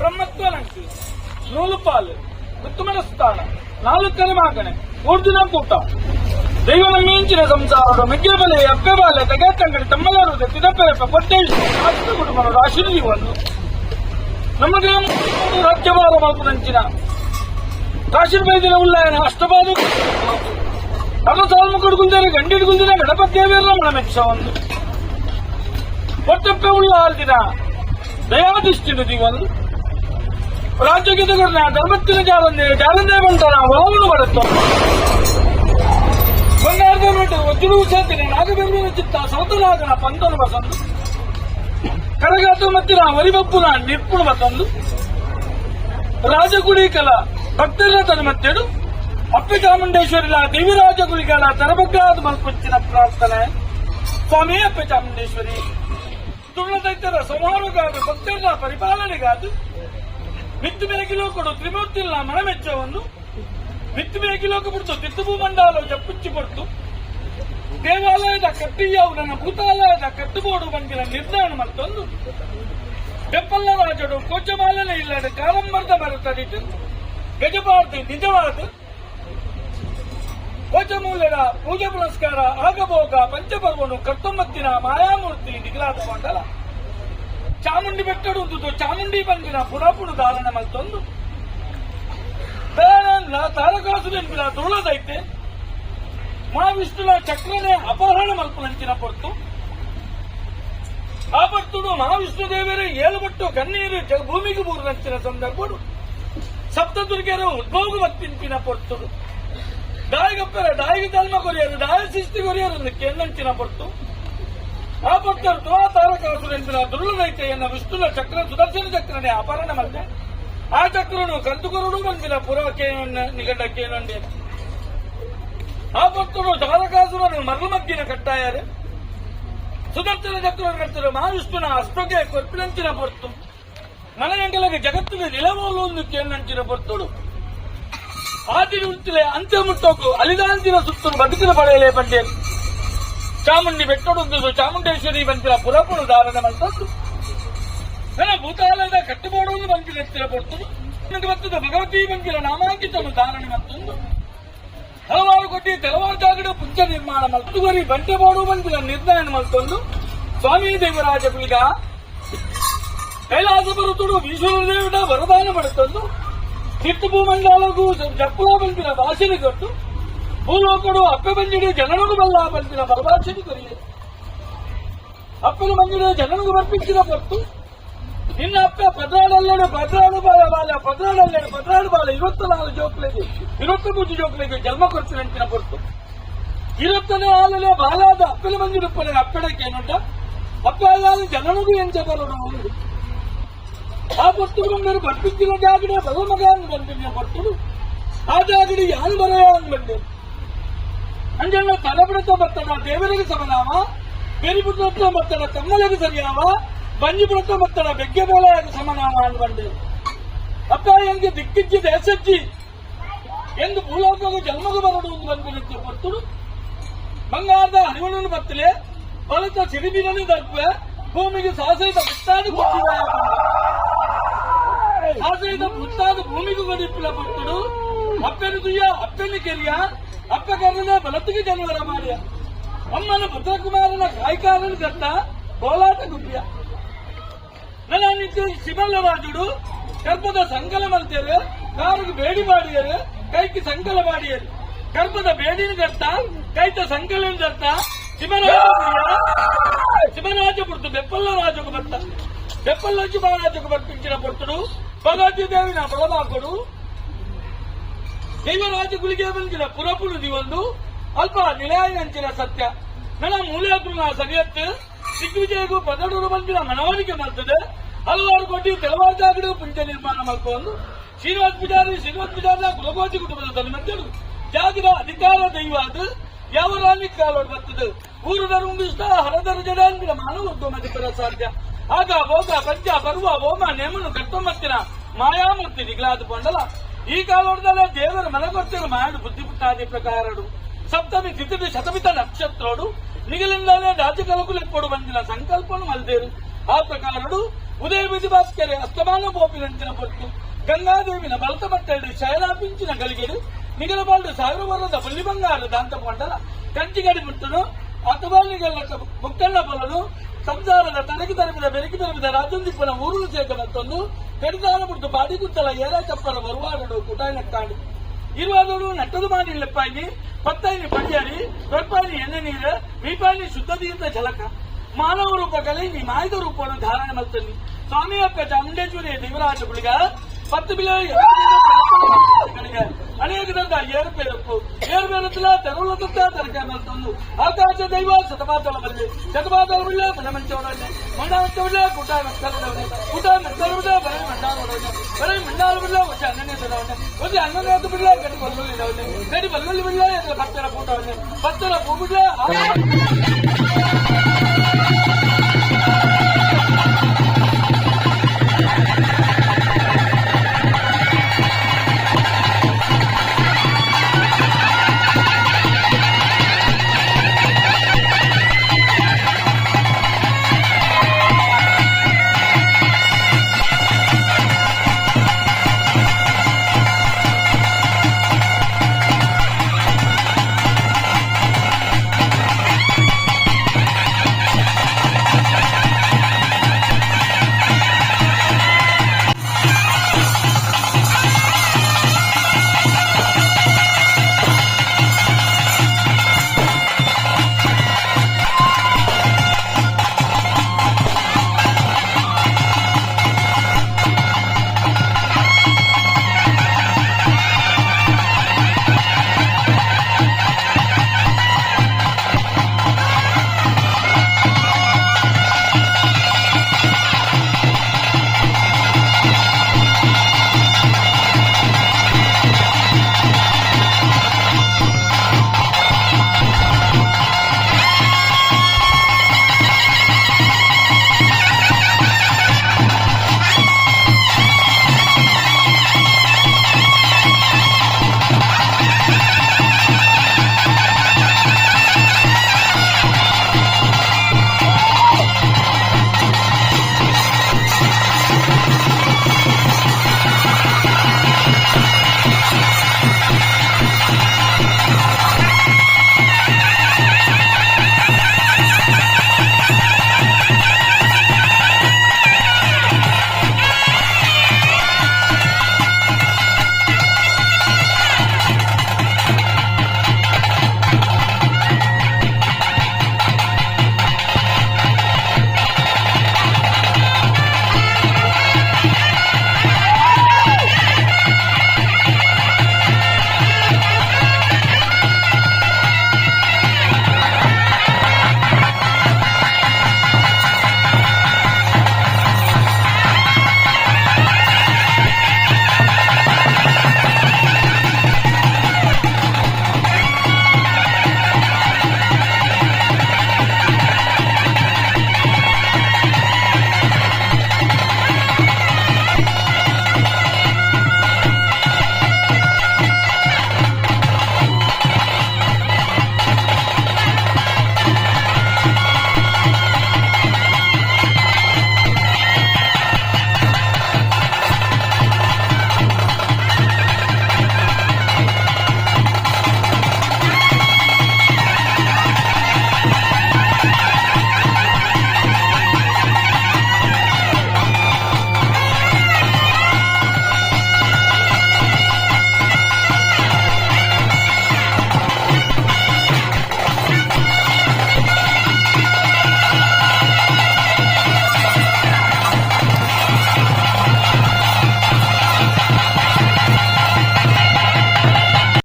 ಬ್ರಹ್ಮತ್ವ ನಂಟು ನೂಲುಪಾಲು ಉತ್ತಮನ ಸ್ಥಾನ ನಾಲ್ಕರ ಮಾಗಣೆ ಊರ್ದಿನ ಕೂಟ ದೈವ ನಮ್ಮೀಂಚಿನ ಸಂಸಾರಡು ಮೆಗ್ಗೆಬಲೆ ಅಪ್ಪೆಬಾಲೆ ತಗೇತಂಗಡಿ ತಮ್ಮಲರು ತಿದಪ್ಪೆರಪ್ಪ ಪಟ್ಟೆ ಅಷ್ಟು ಕುಟುಂಬ ಆಶೀರ್ವದಿವನ್ನು ನಮ್ಮ ಗ್ರಾಮ ರಾಜ್ಯಭಾರ ಮಲ್ಪುನಂಚಿನ ಕಾಶಿರ್ ಬೈದಿನ ಉಲ್ಲಾಯನ ಅಷ್ಟಪಾದ ಅದ ಸಾಲ್ಮ ಕೊಡುಗುಂದರೆ ಗಂಡಿಡುಗುಂದಿನ ಗಣಪತಿ ದೇವಿಯರ ಮನ ಒಂದು ಒಟ್ಟಪ್ಪೆ ಉಳ್ಳ ಆಲ್ದಿನ ದಯಾದೃಷ್ಟಿನ ದಿವಂದು ರಾಜ್ಯಕ್ಕೆ ಧರ್ಮತ್ತಿನ ಜಾಲಂದೆ ಜಾಲಂದೆ ಬಂತನ ಒಲವನ್ನು ಬರುತ್ತ ಬಂಗಾರದ ನೋಟು ವಜ್ರು ಸೇತಿನ ನಾಗಬೆಂಬಿನ ಚಿತ್ತ ಸೌತನಾಗನ ಪಂತನು ಬಸಂದು ಕರಗಾತು ಮತ್ತಿನ ವರಿಬಪ್ಪುನ ನಿರ್ಪುಣ ಬಸಂದು ರಾಜಗುಡಿ ಕಲ ಭಕ್ತರ ತನ್ಮತ್ತೆಡು ಅಪ್ಪೆ ಚಾಮುಂಡೇಶ್ವರಿಲ ದೇವಿರಾಜ ಗುಳಿಗಳ ತರಬಗ್ಗಾದ ಮಲ್ಪುಚ್ಚಿನ ಪ್ರಾರ್ಥನೆ. ಸ್ವಾಮಿ ಅಪ್ಪೆ ಚಾಮುಂಡೇಶ್ವರಿ, ತುರ್ಣ ದೈತ್ಯರ ಸಂಹಾರಗಾದು, ಭಕ್ತರ ಪರಿಪಾಲನೆಗಾದು ಮಿತ್ತು ಮೇಗಿಲೋಕಡು ತ್ರಿಮೂರ್ತಿಲ್ಲ ಮನಮೆಚ್ಚವನ್ನು ಮಿತ್ತು ಮೇಗಿಲೋಕ ಬಿಡ್ತು ತಿತ್ತುಬು ಮಂಡಾಲ ಜಪ್ಪುಚ್ಚಿ ಪಡ್ತು ದೇವಾಲಯದ ಕಟ್ಟಿಯಾವು ನನ್ನ ಭೂತಾಲಯದ ಕಟ್ಟುಬೋಡು ಬಂದಿನ ನಿರ್ಣಯ ಮತ್ತೊಂದು ಬೆಪ್ಪಲ್ಲ ರಾಜಡು ಕೋಚಮಾಲನೆ ಇಲ್ಲದೆ ಕಾರಂಬರ್ದ ಬರುತ್ತದಿಟ್ಟು ಗಜಪಾರ್ತಿ ನಿಜವಾದ ಕೋಚಮೂಲದ ಪೂಜೆ ಪುರಸ್ಕಾರ ಆಗಭೋಗ ಪಂಚಪರ್ವನು ಕರ್ತೊಂಬತ್ತಿನ ಮಾಯಾಮೂರ್ತಿ ನಿಗಲಾದ ಮಂಡಲ ಚಾಮುಂಡಿ ಬೆಟ್ಟಡು ಉಂಟು ಚಾಮುಂಡಿ ಬಂದಿನ ಪುರಪುಡು ಧಾರಣ ಮಲ್ತೊಂದು ತಾರಕಾಸುರೆಂಪಿನ ದುರುಳದೈತೆ ಮಹಾವಿಷ್ಣುನ ಚಕ್ರನೇ ಅಪಹರಣ ಮಲ್ಪುನಂಚಿನ ಪೊರ್ತು. ಆ ಪರ್ತುಡು ಮಹಾವಿಷ್ಣು ದೇವರೇ ಏಳುಬಟ್ಟು ಕಣ್ಣೀರು ಭೂಮಿಗೆ ಬೂರಿನಂಚಿನ ಸಂದರ್ಭಡು ಸಪ್ತದುರ್ಗೆಯರು ಉದ್ಭೋಗ ಮತ್ತಿಂಪಿನ ಪೊರ್ತುಡು ದಾಯಿಗಪ್ಪರ ದಾಯಿಗೆ ಜನ್ಮ ಕೊರಿಯರು ದಾಯ ಸೃಷ್ಟಿ ಕೊರಿಯರು ಕೆನ್ನಂಚಿನ ಪೊರ್ತು. ಆ ಪೊರ್ತರು ತುವಾ ತಾರಕಾಸುರೆಂಪಿನ ದುರುಳದೈತೆ ಎನ್ನ ವಿಷ್ಣುನ ಚಕ್ರ ಸುದರ್ಶನ ಚಕ್ರನೇ ಅಪಹರಣ ಮಲ್ತೆ ಆ ಚಕ್ರನು ಕಂದುಕೊರಡು ಬಂದಿನ ಪುರ ನಿಗಂಡ ಕೇನಂಡಿ. ಆ ಪೊರ್ತುಡು ತಾರಕಾಸುರನು ಮರಳು ಮಗ್ಗಿನ ಕಟ್ಟಾಯರು ಸುದರ್ಶನ ಚಕ್ರ ಕರ್ತರು ಮಹಾವಿಷ್ಣುನ ಅಷ್ಟೊಗೆ ಕೊರ್ಪಿನಂಚಿನ ಪೊರ್ತು ನನಗೆಂಗಲಗೆ ಜಗತ್ತಿನ ನಿಲವೋಲು ಒಂದು ಕೇಳಂಚಿನ ಪೊರ್ತುಡು ಆದಿ ಉಂತಿಲೆ ಅಂತ್ಯ ಮುಟ್ಟೋಕು ಅಲಿದಾಂತಿನ ಸುತ್ತಲು ಬದುಕಿನ ಪಡೆಯಲೇ ಪಂಡೇರು ಚಾಮುಂಡಿ ಬೆಟ್ಟೊಡೊಂದು ಚಾಮುಂಡೇಶ್ವರಿ ಬಂತಿನ ಪುರಪುರು ಧಾರಣ ಮಲ್ತದ್ದು ನನ್ನ ಭೂತಾಲಯದ ಕಟ್ಟುಬೋಡು ಬಂತಿನ ಎತ್ತಿರ ಪೊರ್ತುಡು ಬರ್ತದ ಭಗವತಿ ಬಂತಿನ ನಾಮಾಂಕಿತನು ಧಾರಣೆ ಮತ್ತೊಂದು ಹಲವಾರು ಕೊಟ್ಟಿ ತೆಲವಾರು ಜಾಗಡು ಪುಂಚ ನಿರ್ಮಾಣ ಮಲ್ತುಗರಿ ಬಂಟೆಬೋಡು ಬಂತಿನ ನಿರ್ಣಯ ಮಲ್ತೊಂದು ಸ್ವಾಮಿ ದೇವರಾಜ ಕುಲಿಗ ಕೈಲಾಸ ಬರುತ್ತುಡು ಈಶ್ವರ ದೇವಡ ವರದಾನ ಪಡುತ್ತಂದು ತಿಟ್ಟು ಭೂಮಂಡಲಗೂ ಜಪ್ಪುಲ ಬಂತಿನ ಭಾಷೆని ಕೊಟ್ಟು ಭೂಲೋಕಡು ಅಪ್ಪೆ ಬಂಜಿಡು ಜನನುగు ಬಲ್ಲ ಬಂತಿನ ಬಲಭಾಷೆని ಕೊರಿಯೆ ಅಪ್ಪನ ಮಂಜಿಡು ಜನನುగు ಬರ್పించిన పొత్తు ನಿನ್ನ ಅಪ್ಪ ಪದ್ರಾಡಲ್ಲೇಡು ಪದ್ರಾಡು ಬಾಲ ಬಾಲ ಪದ್ರಾಡಲ್ಲೇಡು ಪದ್ರಾಡು ಬಾಲ 24 ಜೋಕ್ಲೆಗೆ 23 ಜೋಕ್ಲೆಗೆ ಜನ್ಮ ಕೊಡ್ತೀನಿ ಪೊರ್ತು ಇರುತ್ತನೆ ಆಲಲೆ ಬಾಲಾದ ಅಪ್ಪನ ಮಂಜಿಡು ಪೊಲೆ ಅಪ್ಪಡಕ್ಕೇನುಂಟ ಅಪ್ಪ ಜನನುಗೂ ಎಂಚ ಬರೋಣ ಒಂದು ಆ ಪೊರ್ತುಡು మీరు ಬರ್పించిన ಜಾಗಡೆ ಬಲಮಗಾన్ని ಬಂದಿನ ಪೊರ್ತುಡು ಆ ಜಾಗಡಿ ಯಾರು ಬರೆಯ ಬಂದೆ ಅಂಜಣ್ಣ ತಲಬಿಡತ ಬರ್ತದ ದೇವರಿಗೆ ಸಮನಾಮ ಬೆರಿಬಿಡ್ತ ಬರ್ತದ ತಮ್ಮಲಿಗೆ ಸರಿಯಾವ ಬಂಜಿ ಬಿಡತ ಬರ್ತದ ಬೆಗ್ಗೆ ಬೋಲ ಸಮನಾಮ ಅಂತ ಬಂದೆ ಅಪ್ಪ ಎಂಗೆ ದಿಕ್ಕಿಚ್ಚಿ ದೇಶಚ್ಚಿ ಎಂದು ಭೂಲೋಕಗೂ ಜನ್ಮಗೂ ಬರಡು ಒಂದು ಬಂದಿರುತ್ತೆ ಪೊರ್ತುಡು ಬಂಗಾರದ ಹರಿವಣನು ಬತ್ತಲೆ ಬಲತ ಸಿರಿಬಿನನು ದರ್ಪೆ ಭೂಮಿಗೆ ಸಾಸೈದ ಮುತ್ತಾದ ಕೊಟ್ಟಿದ ಸಾಸೈದ ಮುತ್ತಾದ ಭೂಮಿಗೆ ಕೊಡಿಪಿಲ ಪೊರ್ತುಡು ಅಪ್ಪೆನು ದುಯ್ಯ ಅಪ್ಪೆನು ಕೆರಿಯ ಅಪ್ಪ ಕರ್ಣದ ಬಲತ್ತಿಗೆ ಜನವರ ಮಾಡಿಯ ಅಮ್ಮನ ಭದ್ರಕುಮಾರನ ಕಾಯ್ಕಾರನ ಕಟ್ಟ ಕೋಲಾಟ ಗುಬ್ಬಿಯ ನನ್ನ ನಿತ್ಯ ಶಿವಲ್ಲರಾಜುಡು ಗರ್ಭದ ಸಂಕಲ ಮಲ್ತೇರು ಕಾರಿಗೆ ಬೇಡಿ ಮಾಡಿಯರು ಕೈకి ಸಂಕಲ ಮಾಡಿಯರು ಗರ್ಭದ ಬೇಡಿನ ದರ್ತ ಕೈತ ಸಂಕಲನ ದರ್ತ ಶಿವರಾಜ ಶಿವರಾಜ ಪುರ್ತು ಬೆಪ್ಪಲ್ಲ ರಾಜకు భర్త ಬೆಪ್ಪಲ್ಲ ಮಹಾರಾಜకు ಬರ್పించిన ಪೊರ್ತುಡು ಭಗವತಿ ದೇವಿನ ಬಲಮಾಕೊಡು ದೈವರಾಜ ಗುಳಿಗೆ ಬಂದಿನ ಪುರಪುಡು ದಿವಂದು ಅಲ್ಪ ನಿಲಯಂಚಿನ ಸತ್ಯ ನನ್ನ ಮೂಲೆಯಕುನ ಸರಿಯತ್ತು ದಿಗ್ವಿಜಯಗೂ ಪದಡೂರು ಬಂದಿನ ಮನವರಿಕೆ ಮಾಡ್ತದೆ ಹಲವಾರು ಕೋಟಿ ಕೆಲವಾರು ಪುಂಜ ನಿರ್ಮಾಣ ಮಾಡ್ಕೊಂಡು ಶ್ರೀನಿವಾಸ ಪೂಜಾರಿ ಶ್ರೀನಿವಾಸ ಪೂಜಾರಿನ ಕುಲಕೋಟಿ ಕುಟುಂಬದ ತಲೆ ಜಾಗದ ಅಧಿಕಾರ ದೈವ ಅದು ಯಾವ ರಾಣಿ ಕಾಲೋಡ್ ಬರ್ತದೆ ಊರುದರ ಉಂಡಿಸ್ತ ಹರದರ ಜಡಾನ್ಬಿನ ಮಾನವ ಉದ್ಯಮ ಸಾಧ್ಯ ಆಗ ಭೋಗ ಪಂಚ ಪರ್ವ ಹೋಮ ನೇಮನು ಕಟ್ಟೊಮ್ಮತ್ತಿನ ಮಾಯಾಮೂರ್ತಿ ನಿಗ್ಲಾದ ಪೊಂಡಲ ಈ ಕಾಲೋಡ್ದಲ್ಲ ದೇವರ ಮನಗೊತ್ತಿರ ಮಾಡು ಬುದ್ಧಿ ಪುಟ್ಟಾದಿ ಪ್ರಕಾರಡು ಸಪ್ತಮಿ ತಿಥಿ ಶತಮಿತ ನಕ್ಷತ್ರೋಡು. ನಿಗಲಿಂದಾಲೇ ರಾಜ್ಯ ಕಲಕುಲೆಪ್ಪೊಡು ಬಂದಿನ ಸಂಕಲ್ಪನು ಮಲ್ದೇರು. ಆ ಪ್ರಕಾರಡು ಉದಯ ಬಿಜಿ ಭಾಸ್ಕರೆ ಅಸ್ತಮಾನ ಪೋಪಿನಂಚಿನ ಪೊರ್ತು ಗಂಗಾದೇವಿನ ಬಲತ ಬಟ್ಟೆಡು ಶಯಲಾಪಿಂಚಿನ ಗಲಿಗೆಡು ನಿಗಲಬಾಲ್ಡು ಸಾವಿರ ವರ್ಣದ ಬುಲ್ಲಿ ಬಂಗಾರ ದಾಂತ ಪಂಡಲ ಕಂಚಿಗಡಿ ಮುಟ್ಟುನು ಅಥವಾ ನಿಗಲ ಮುಕ್ಕಣ್ಣ ಬಲನು ಸಂಸಾರದ ತನಗೆ ತರಬಿದ ಬೆರಗಿ ತರಬಿದ ರಾಜೊಂದಿಪ್ಪನ ಊರುಲು ಸೇಕ ಮತ್ತೊಂದು ಕಡಿದಾನ ಬಿಡ್ತು ಬಾಡಿ ಕುತ್ತಲ ಏರ ಚಪ್ಪರ ಬರುವಾರಡು ಕುಟಾಯನಕ್ಕಾಂಡು ಇರುವಾದೋಡು ನಟ್ಟದು ಮಾಡಿ ಲೆಪ್ಪಾಯಿ ಪತ್ತಾಯಿನಿ ಪಂಜಾರಿ ಕೊರ್ಪಾಯಿನಿ ಎಣ್ಣೆ ನೀರು ಮೀಪಾಯಿನಿ ಶುದ್ಧ ತೀರ್ಥ ಜಲಕ ಮಾನವ ರೂಪ ಕಲೆ ನೀ ಮಾಯದ ರೂಪವನ್ನು ಧಾರಣೆ ಮಲ್ತನಿ ಸ್ವಾಮಿ ಅಪ್ಪ ಚಾಮುಂಡೇಶ್ವರಿ ದೇವರಾಜ ಗುಳಿಗ 10 ಬಿಲ ಅನೇಕ ದಂಡ ಏರುಪೇರಪ್ಪು ಏರುಪೇರತ್ತಲ ತೆರವುಲತ್ತ ತರಕ ಮಲ್ತೊಂದು ಆಕಾಶ ದೈವ ಶತಮಾತಳ ಬಲ್ಲೆ ಶತಮಾತಳ ಬಿಳ್ಳ ಮಣಮಂಚವರನ್ನೆ ಮಣಮಂಚವಲ್ಲ ಕುಟ ಮೆತ್ತರವನೆ ಕುಟ ಮೆತ್ತರವಿಡ ಬರೇ ಮಂಡಾರವರವನೆ ಬರೇ ಮಂಡಾರ ಬಿಳ್ಳ ಒಚ್ಚ ಅನ್ನನೇತರವನೆ ಒಚ್ಚ ಅನ್ನನೇತ ಬಿಳ್ಳ ಗಡಿ ಬಲ್ಲುಳ್ಳಿದವನೆ ಗಡಿ ಬಲ್ಲುಳ್ಳಿ ಬಿಳ್ಳ ಎದ್ರ ಪತ್ತರ ಪೂಟವನೆ ಪತ್ತರ ಪೂ ಬಿಳ್ಳ.